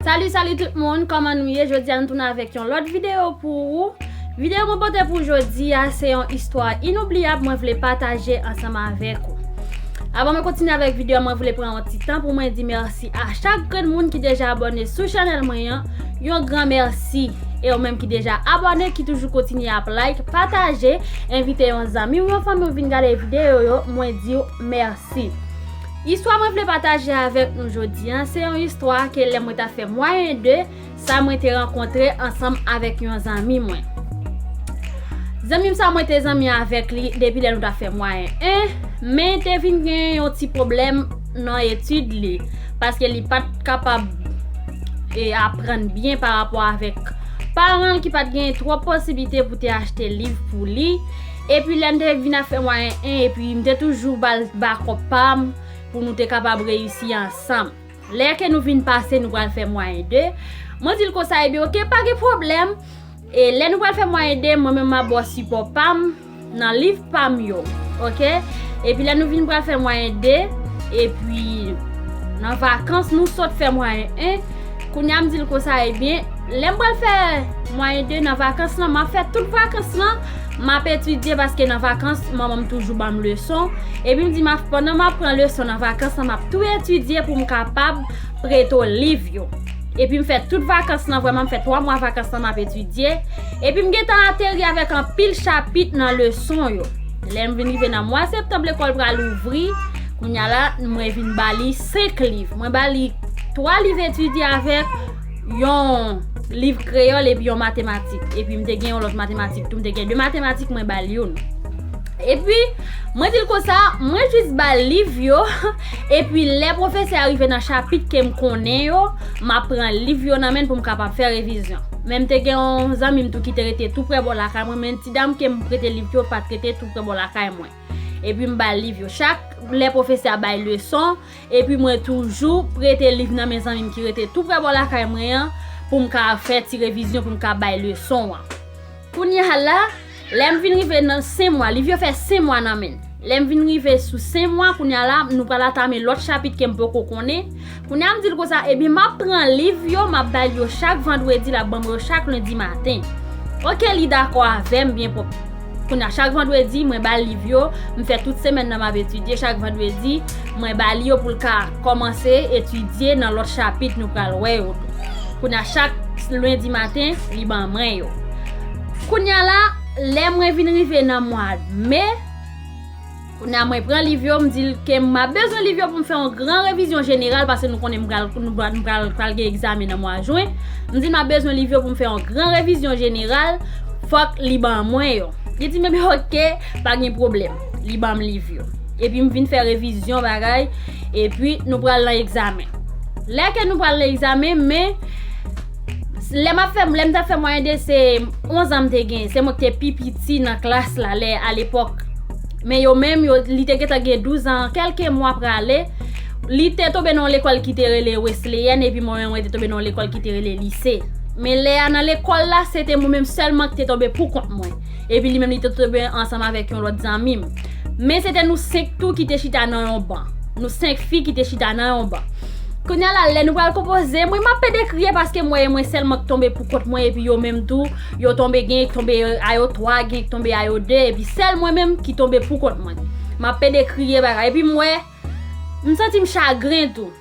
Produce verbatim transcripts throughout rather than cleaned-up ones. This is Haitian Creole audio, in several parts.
Salut, salut tout moun, kòman nou ye? Jodi a nou tounen avèk yon lòt videyo pou ou. Videyo mwen pote pou jodi a se yon istwa inoubliyab mwen vle pataje ansanm avèk ou. Avan mwen kontinye avèk videyo a, mwen vle pran yon ti tan pou mwen di mèsi a chak grenn moun ki deja abòne sou chanèl mwen an. Yon gran mèsi. E ou menm ki deja abòne, ki toujou kontinye ap like, pataje, envite yon zanmi ou yon fanmi ou vin gade videyo yo, mwen di w mèsi. Istwa mwen vle pataje avèk nou jodi a, se yon istwa ke lè mwen ta fè mwayen de, sa mwen te rankontre ansanm avèk yon zanmi mwen. Zanmi m sa mwen te zanmi avèk li depi lè nou ta fè mwayen en, men te vin gen yon ti pwoblèm nan etid li, paske li pa t kapab e aprann byen pa rapò avèk paran l ki pa t gen twòp posiblite pou te achte liv pou li. Epi lè n te vin ap fè mwayen en, epi m te toujou ba l bakòp pa m pou nou te kapab reyisi ansanm. Lè ke nou vin pase, nou pral fè mwayen de. Mwen di l konsa, ebyen, oke, pa gen pwoblèm. E lè nou pral fè mwayen de, mwen menm m ap ba w sipò pa m nan liv pa m yo. Oke? Epi lè nou vin pral fè mwayen de, epi nan vakans, nou sot fè mwayen en, kounye a m di l konsa, ebyen, lè m pral fè mwayen de nan vakans lan, m ap fè tout vakans lan, m ap etidye paske nan vakans, manman m toujou ban m leson. Epi m di, m ap, pandan m ap pran leson nan vakans lan, m ap tou etidye pou m kapab prete w liv yo. Epi m fè tout vakans lan, vrèman, m fè twa mwa vakans lan, m ap etidye. Epi m gentan ateri avèk anpil chapit nan leson yo. Lè m vin rive nan mwa septanm, lekòl pral ouvri. Kounye a la, mwen vin ba li senk liv. Mwen ba li twa liv etidye avèk yon liv kreyòl epi yon matematik. Epi m te gen yon lòt matematik tou. M te gen de matematik, mwen ba l youn. Epi, mwen di l konsa, mwen jis ba l liv yo. Epi, lè pwofesè a rive nan chapit ke m konnen yo, m ap pran liv yo nan men l pou m kapab fè revizyon. Men m te gen yon zanmi m tou ki te rete tou prè bò lakay mwen, men ti dam ke m prete liv yo pa t rete tou prè bò lakay mwen. Epi m ba l liv yo. Chak lè pwofesè a bay leson, epi mwen toujou prete liv nan men zanmi m ki rete tou prè bò lakay mwen an, pou m ka fè ti revizyon, pou m ka bay leson an. Kounye a la, lè m vin rive nan senk mwa, liv yo fè senk mwa nan men l. Lè m vin rive sou senk mwa, kounye a la, nou pral atame lòt chapit ke m poko konnen. Kounye a m di l konsa, ebyen, m ap pran liv yo, m ap ba l yo chak vandredi, l ap ban m yo chak lendi maten. Oke, li dakò avè m byen pwòp. Kounye a, chak vandredi, mwen ba l liv yo, m fè tout semèn nan m ap etidye, chak vandredi, mwen ba li yo pou l ka kòmanse etidye nan lòt chapit nou pral wè yo tou. Kounye a, chak lendi maten, li ban mwen yo. Kounye a la, lè mwen vin rive nan mwa me, kounye a mwen pran liv yo, m di l ke m ap bezwen liv yo pou m fè yon gran revizyon jeneral, paske nou konnen m pral, nou pral, nou pral, pral gen egzamen nan mwa jen. M di l m ap bezwen liv yo pou m fè yon gran revizyon jeneral, fòk li ban mwen yo. Li di m, ebyen, oke, pa gen pwoblèm. Li ban m liv yo. Epi m vin fè revizyon bagay, epi nou pral nan egzamen. Lè ke nou pral nan egzamen, men lè m ap fè, lè m t ap fè mwayen de, se onz an m te gen, se mwen ki te pi piti nan klas la, lè, alepòk. Men yo menm, yo, li te gentan gen douz an, kèlke mwa prale. Li te tonbe nan yon lekòl ki te rele Wesleyèn, epi mwen menm, mwen te tonbe nan yon lekòl ki te rele lise. Men lè a nan lekòl la, se te mwen menm sèlman ki te tonbe pou kont mwen. Epi li menm, li te tonbe ansanm avèk yon lòt zanmi m. Men se te nou senk tou ki te chita nan yon ban. Nou senk fi ki te chita nan yon ban. Kounye a la, lè nou pral konpoze, mwen m ap pede kriye paske m wè e mwen sèlman k tonbe pou kont mwen, epi yo menm tou, yo tonbe, gen k tonbe a yo twa, gen k tonbe a yo de, epi sèl mwen menm ki tonbe pou kont mwen. M ap pede kriye bagay, epi m wè, m santi m chagren tou.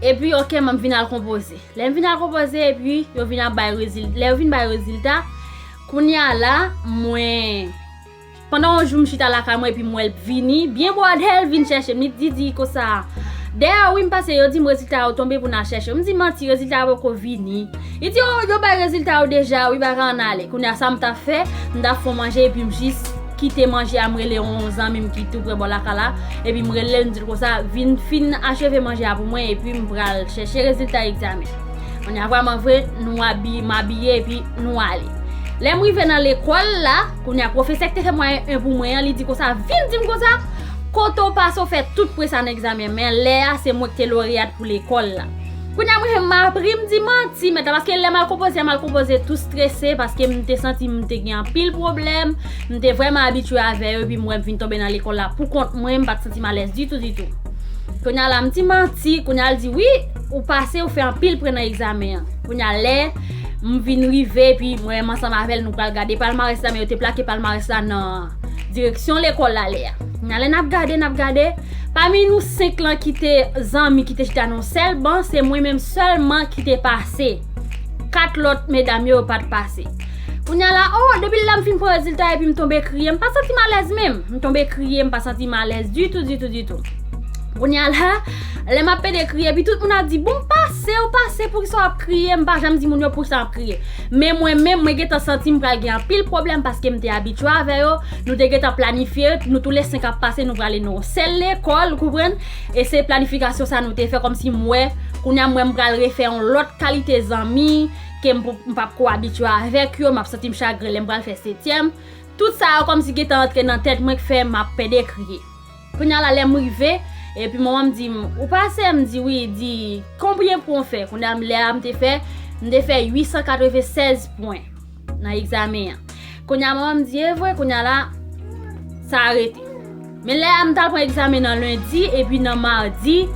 Epi, oke, m ap vin al konpoze. Lè m vin al konpoze, epi yo vin ap bay rezil-, lè yo vin bay rezilta, kounye a la, mwen, pandan yon jou m chita lakay mwen epi m wè l vini, byen bwòdè l vin chèche m. Li di, di konsa, dèyè wi m pase, yo di m rezilta yo tonbe pou n al chèche yo. M di manti, rezilta yo poko vini. Li di, o, yo bay rezilta yo deja wi, bagay an ale. Kounye a sa m t ap fè, m t ap fè manje epi m jis kite manje a, m rele yon zanmi m ki tou prè bò lakay la, epi m rele l, m di l konsa, vin fin acheve manje a pou mwen epi m pral chèche rezilta egzamen. Kounye a vrèman vre, nou abi-, m abiye epi nou ale. Lè m rive nan lekòl la, kounye a pwofesè ki te fè mwayen en pou mwen an, li di konsa, vin di m konsa, kote w pase w fè tout pwen sa nan egzamen, men lè a se mwen ki te loreyat pou lekòl la. Kounye a mwen menm m ap ri, m di manti, mèt la, paske lè m al konpoze a, m al konpoze tou strese, paske m te santi m te gen anpil pwoblèm, m te vrèman abitye avè yo, epi m wè m vin tonbe nan lekòl la pou kont mwen, m pa t santi m alèz ditou, ditou. Kounye a la, m di manti, kounye a l di wi, ou pase, ou fè anpil pwen nan egzamen an. Kounye a lè m vin rive, epi mwen menm ansanm avè l, nou pral gade palmarès la, men yo te plake palmarès la nan direksyon lekòl la lè a. Kounye a lè n ap gade, n ap gade, pami nou senk lan ki te zanmi, ki te chita nan yon sèl ban, se mwen menm sèlman ki te pase. Kat lòt medam yo, yo pa t pase. Kounye a la, oh, depi lè m fin pran rezilta epi m tonbe kriye, m pa santi m alèz menm. M tonbe kriye, m pa santi m alèz ditou, ditou, ditou. Kounye a la, lè m ap pede kriye, epi tout moun ap di, "Bon, pase, ou pase, poukisa w ap kriye?" M pa janm di moun yo poukisa m ap kriye. Men mwen menm, mwen gentan santi m pral gen anpil pwoblèm paske m te abitye avè yo, nou te gentan planifye, nou toulèsenk ap pase, nou prale nan yon sèl lekòl, ou konprann? E se planifikasyon sa nou te fè, kòmsi m wè, kounye a m wè m pral refè yon lòt kalite zanmi, ke m p-, m p ap ko abitye avèk yo, m ap santi m chagren lè m pral fè setyèm. Tout sa yo kòmsi gentan antre nan tèt mwen k fè m ap pede kriye. Kounye a la, lè m rive, epi manman m di m, "Ou pase?" M di, "Wi." Li di, "Konbyen pwen w fè?" Kounye a, lè a m te fè, m te fè uit san katreven sèz pwen nan egzamen an. Kounye a, manman m di, "E vre?" Kounye a la, sa arete. Men lè a, m t al pran egzamen nan lendi, epi nan madi,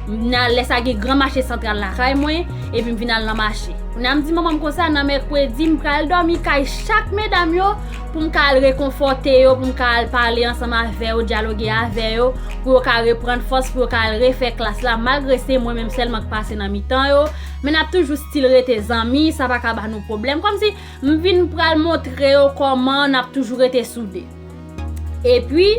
nan lè sa gen gran mache santral lakay mwen, epi m vin al nan mache. Kounye a, m di manman m konsa, nan mèkredi, m pral dòmi kay chak medam yo, pou m ka al rekonfòte yo, pou m ka al pale ansanm avè yo, dyaloge avè yo, pou yo ka reprann fòs, pou yo ka al refè klas la, malgre se mwen menm sèlman k pase nan mitan yo, men n ap toujou still rete zanmi, sa pa ka ba nou pwoblèm. Kòmsi m vin pral montre yo kòman n ap toujou rete soude. Epi,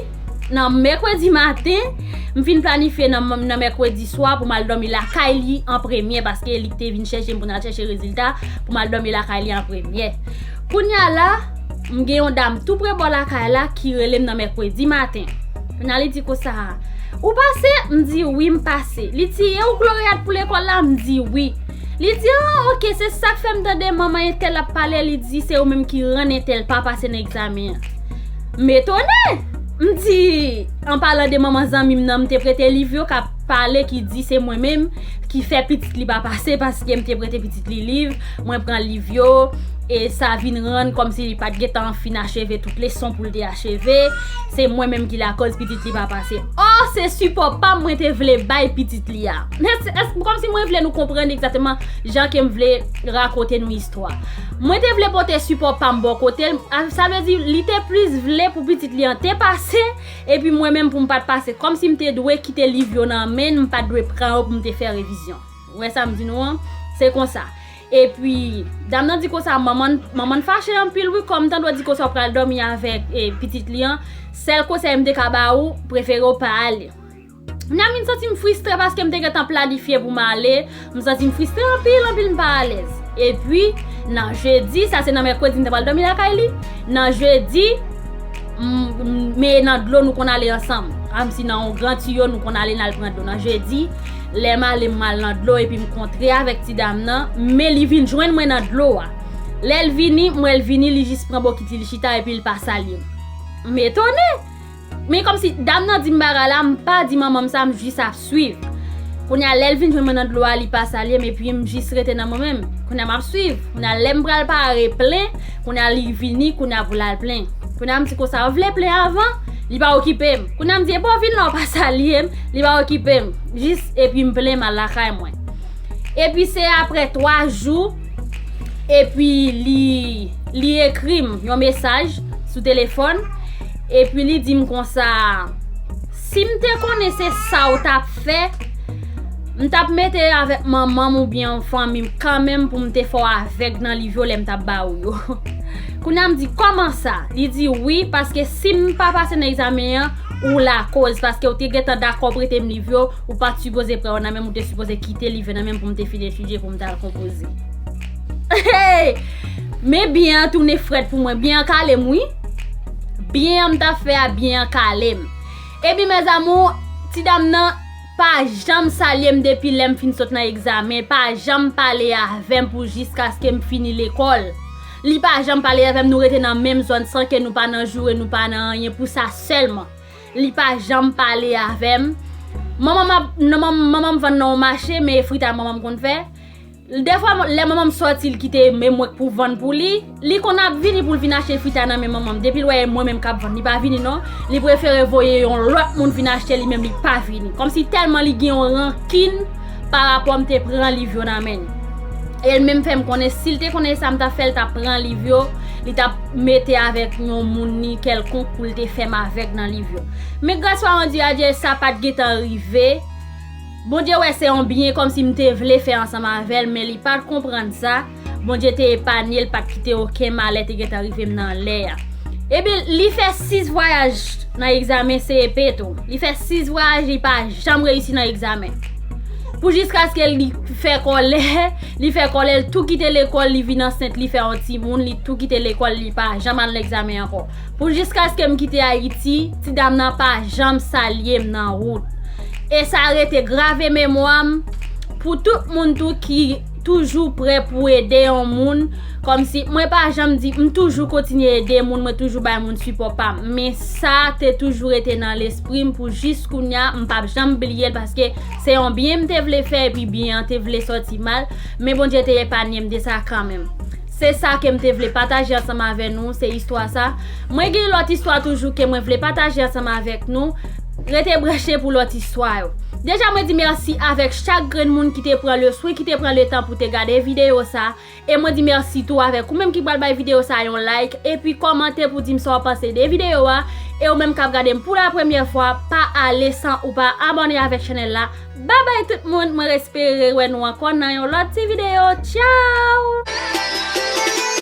nan mèkredi maten, m fin planifye nan, nan mèkredi swa pou m al dòmi lakay li an premye, paske li te vin chèche m pou n al chèche rezilta, pou m al dòmi lakay li an premye. Kounye a la, m gen yon dam tou pre bò lakay la ki rele m nan mèkredi maten. Kounye a li di konsa, "Ou pase?" M di, "Wi, m pase." Li di, "E ou Gloriat pou lekòl la?" M di, "Wi." Li di, "Ah, oke, se sa k fè m tande manman entèl ap pale, li di se ou menm ki rann entèl pa pase nan egzamen an." M etone! M di, an palan de manman zanmi m nan, m te prete liv yo k ap pale, ki di se mwen menm ki fè pitit li pa pase, paske m te prete pitit li liv, mwen pran liv yo, e sa vin rann kòmsi li pa t gentan fin acheve tout leson pou l te acheve, se mwen menm ki lakòz pitit li pa pase. Oh, se sipò pa m mwen te vle bay pitit li a. Men se, èske, kòmsi mwen vle nou konprann egzakteman jan ke m vle rakonte nou istwa. Mwen te vle pote sipò pa m bò kote l, a, sa vle di li te plis vle pou pitit li an te pase, epi mwen menm pou m pa t pase. Kòmsi m te dwe kite liv yo nan men l, m pa t dwe pran yo pou m te fè revizyon. Ou wè sa m di nou an? Se konsa. Epi, dam nan di konsa, manman, manman fache anpil, wi, kòm tande w di konsa w pral dòmi avèk, e, pitit li an. Sèl konsèy m te ka ba ou, prefere w pa ale. Kounye a m vin santi m fristre paske m te gentan planifye pou m ale. M santi m fristre anpil, anpil, m pa alèz. Epi, nan jedi, sa se nan mèkredi m te pral dòmi lakay li. Nan jedi, m, m, men nan dlo nou konn ale ansanm. Kòmsi nan yon gran tiyo nou konn ale n al pran dlo. Nan jedi, lè m ale m al nan dlo epi m kontre avèk ti dam nan, men li vin jwenn mwen nan dlo a. Lè l vini, m wè l vini, li jis pran bokit li, li chita epi l pa salye m. M etone! Men kòmsi dam nan di m bagay la, m pa di manman m sa, m jis ap swiv. Kounye a, lè l vin jwenn mwen nan dlo a, li pa salye m, epi m jis rete nan mwen menm. Kounye a, m ap swiv. Kounye a, lè m pral pare plen, kounye a, li vini, kounye a, pou l al plen. Kounye a, m di konsa, "Ou vle plen avan?" Li pa okipe m. Kounye a, m di, "Epa w vin la, ou pa salye m?" Li pa okipe m. Jis, epi m plen, m al lakay mwen. Epi se apre twa jou, epi li, li ekri m yon mesaj sou telefòn, epi li di m konsa, "Si m te konnen se sa w t ap fè, m t ap mete avèk manman m oubyen yon fanmi m kanmenm pou m te fè w avèg nan liv yo lè m t ap ba ou yo." Kounye a m di, "Kòman sa?" Li di, "Wi, paske si m pa pase nan egzamen an, ou lakòz, paske w te gentan dakò prete m liv yo, ou pa t sipoze pran yo nan men m, ou te sipoze kite liv yo nan men m pou m te fin etidye, pou m t al konpoze." Hey! Men byen an tounen frèt pou mwen. Byen an kale m, wi. Byen an m t ap fè a, byen an kale m. Epi, mes amours, ti dam nan pa janm salye m depi lè m fin sot nan egzamen, pa janm pale avè m pou jiskaske m fini lekòl. Li pa janm pale avè m, nou rete nan menm zòn san ke nou pa nan joure, nou pa nan anyen pou sa sèlman. Li pa janm pale avè m. Manman m ap, nan manm-, manman m vann nan yon mache, men fritay manman m konn fè. Dèfwa, lè manman m sòti, l kite men mwen k pou vann pou li, li konn ap vini pou l vin achte fritay nan men manman m. Depi l wè e mwen menm k ap vann, li pa vini non. Li prefere voye yon lòt moun vin achte, li menm li pa vini. Kòmsi tèlman li gen yon rankin pa rapò m te pran liv yo nan men l. E l menm fè m konnen, si l te konnen sa m t ap fè, l t ap pran liv yo, li t ap mete avèk yon moun ni kèlkonk pou l te fè m avèk nan liv yo. Men gras pa Bondye, adye, sa pa t gentan rive. Bondye wè se yon byen kòmsi m te vle fè ansanm avè l, men li pa t konprann sa. Bondye te epanye l, pa t kite okenn malè te gentan rive m nan lè a. Epi li fè sis vwayaj nan egzamen C E P tou. Li fè sis vwayaj, li pa janm reyisi nan egzamen. Pou jiskaske li fè kòlè, li fè kòlè, li tou kite lekòl, li vin ansent, li fè yon timoun, li tou kite lekòl, li pa janm al nan egzamen ankò. Pou jiskaske m kite Ayiti, ti dam nan pa janm salye m nan wout. E sa rete grave memwa m pou tout moun tou ki toujou prè pou ede yon moun. Kòmsi mwen pa janm di, m toujou kontinye ede moun, mwen toujou bay moun sipò pa m. Men sa te toujou rete nan lespri m pou jis kounye a, m p ap janm bliye l paske se yon byen m te vle fè epi byen an te vle sòti mal, men Bondye te epanye m de sa kanmenm. Se sa ke m te vle pataje ansanm avè nou, se istwa sa. Mwen gen lòt istwa toujou ke mwen vle pataje ansanm avèk nou. Rete branche pou lòt istwa yo. Deja mwen di mèsi avèk chak grenn moun ki te pran le swen, ki te pran le tan pou te gade videyo sa. E mwen di mèsi tou avèk ou menm ki pral bay videyo sa yon like, epi kòmante pou di m sa w panse de videyo a. E ou menm k ap gade m pou la premyè fwa, pa ale san ou pa abòne avèk chanèl la. Babay tout moun, mwen espere wè nou ankò nan yon lòt ti videyo. Tchaw!